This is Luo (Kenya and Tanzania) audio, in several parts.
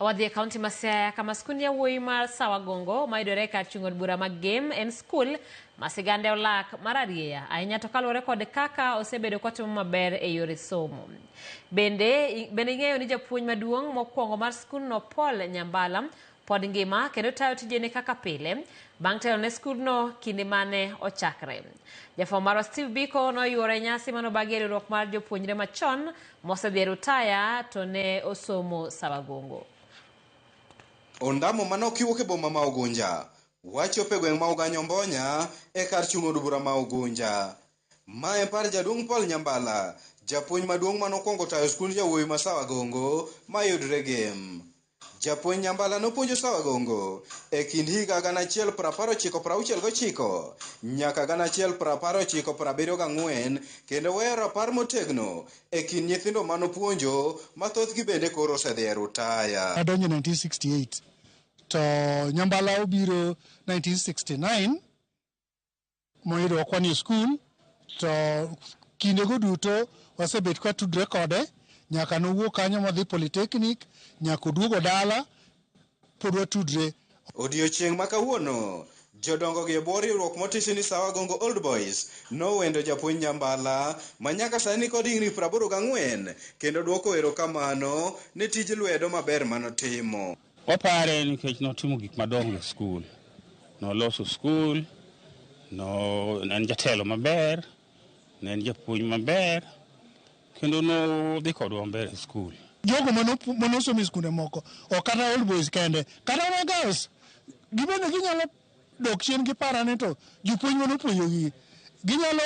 Wadhi e kaunti ma Siaya kama skund yawuoyi mar Sawagongo mayudore kar chung' od bura ma Gem en skul ma sigande olak mar arieya ahinya to kaluwore kod kaka osebedo kotimo maber e yore somo. Bende bende ing'eyo ni japuonj maduong' mokwongo mar skundno Paul Nyambala pod ngima kendo tayo tijene kaka pile bang' telo ne skundno kinde mane ochakre. Jafwambo marwa Steve Biko noyuoro e nyasi manobagi e riwruok mar jopuonjre machon mosedhi e rutaya to ne osomo Sawagongo. Ondamo manok kiwuok e boma ma Ugunja, wachopo e gweng' ma Uganya Ombonya e kar chung' od bura ma Ugunja. Ma en par jaduong' Paul Nyambala, japuonj maduong' manokwongo tayo skund yawuowi ma Sawagongo mayudre Gem. Japuonj Nyambala nopuonjo Sawagongo e kind higa 1969 nyaka 1974 kendo weyo rapar motegno e kind nyithindo manopuonjo ma thothgi bende koro osedhi e rutaya. Adonjo 1968 to Nyambala obiro 1969 moyudo wakwan e skul to kindego duto wasebet ka tudre kode nyaka nowuok kanyo modhi Polytechnic nyaka oduogo dala pod watudre. Odiochieng' ma kawuono, jodongo gi e bwo riwruok motisi ni Sawagongo Old Boys nowendo japuonj Nyambala ma nyaka sani nikod higni 84 kendo dwoko erokamano ne tij lwedo maber manotimo. Wapare nikech notimo gik madongo e skul. Noloso skul, no, ne en jatelo maber, ne en japuonj maber, kendo nodhi kodwa maber e skul. Jogo manosomo e skunde moko, ok kata old boys kende, kata na girls, gibende ginyalo dok chien gipara ni to jopuonj manopuonjogi, ginyalo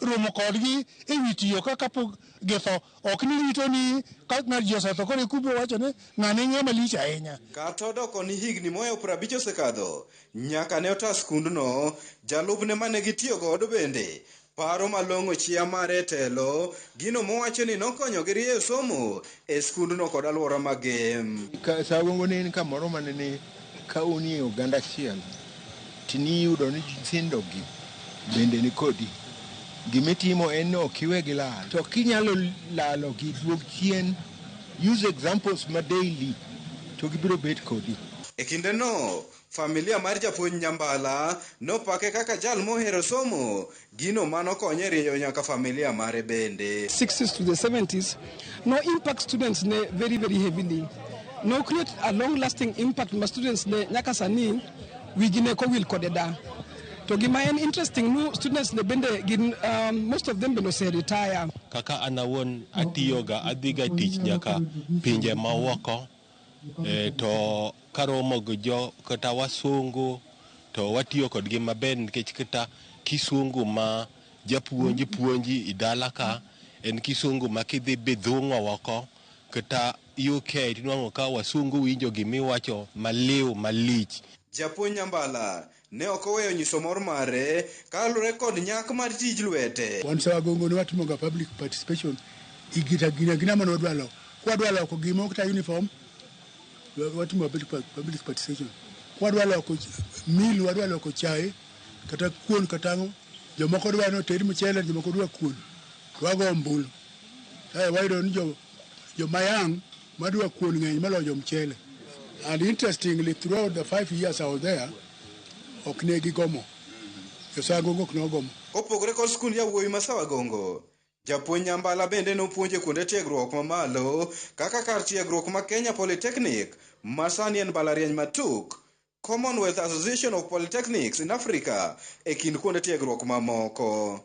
romo kodgi e wi tiyo ka kapok githo. Ok ni rito ni ka ng'at ji osetho koro eka wacho ni ng'ane ng'ama lich ahinya. Kata odoko ni higni mohewo 50 osekadho nyaka ne ota skundno, jalupne mane gitiyo godo bende paro malong'o chia mare e telo, gino mowacho ni nokonyogi rieyo somo e skundno kod alwora ma Gem. Sawagongo ne en kamoro mane ni ka unie oganda achiel tiniyudo ni nyithindogi bende ni kodi. Gimitimo en ni ok iwe gilal. To kinyalo lalo gi duog chien, use examples ma daily to gibiro bet kodi. E kindeno, familia mar japuonj Nyambala nopake kaka jal mohero somo, gino manokonye rieyo nyaka familia mare bende. 60s to the 70s, no impact students ne very, very heavily. No create a long lasting impact ma students ne nyaka sani wigi ne kowil kode da. To gima en interesting nu students ne bende gin most of them bende ose retire. Kaka an awuon atiyoga adhiga tich nyaka pinje maoko to karomo gi jo kata wasungu to watiyo kodgi maber nikech kata kisungu ma japuonj puonji i dala ka en kisungu ma kidhi bidhung'o oko kata UK tinwang'o ka wasungu winjo gimiwacho maliw malich. Japuonj Nyambala ne ok oweyo nyiso mor mare kaluwore kod nyak mar tij lwete. Wan Sawagongo ne watimoga public participation e gita gina gina mane wadwa loko. Kwadwa loko gimoro kata uniform, watimo public participation. Kwadwa loko mill, wadwa loko chae, kata kuon kata ang'o, jomoko dwa ni oted mchele, jomoko dwa kuon. To wago ombulu. Kae wayudo ni joma yang' madwa kuon ng'eny moloyo jo mchele. And interestingly, throughout the 5 years I was there, ok ne gigomo. Jo Sawagongo ok nogomo. Kopogore kod skund yawuowi ma Sawagongo, japuonj Nyambala bende nopuonjo e kuonde tiegruok mamalo kaka kar tiegruok ma Kenya Polytechnic ma sani en mbalariany matuk, Commonwealth Association of Polytechnics in Africa e kind kuonde tiegruok mamoko.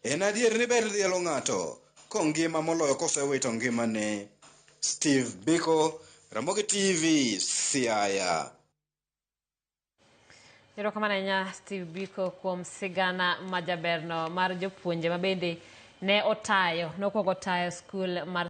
En adier ni ber dhialo ng'ato kongima moloyo kosewito ngimane. Steve Biko, Ramogi TV, Siaya. Erokamano ahinya Steve Biko kuom sigana majaberno mar jopuonje ma bende ne otayo nokwongo tayo skul mar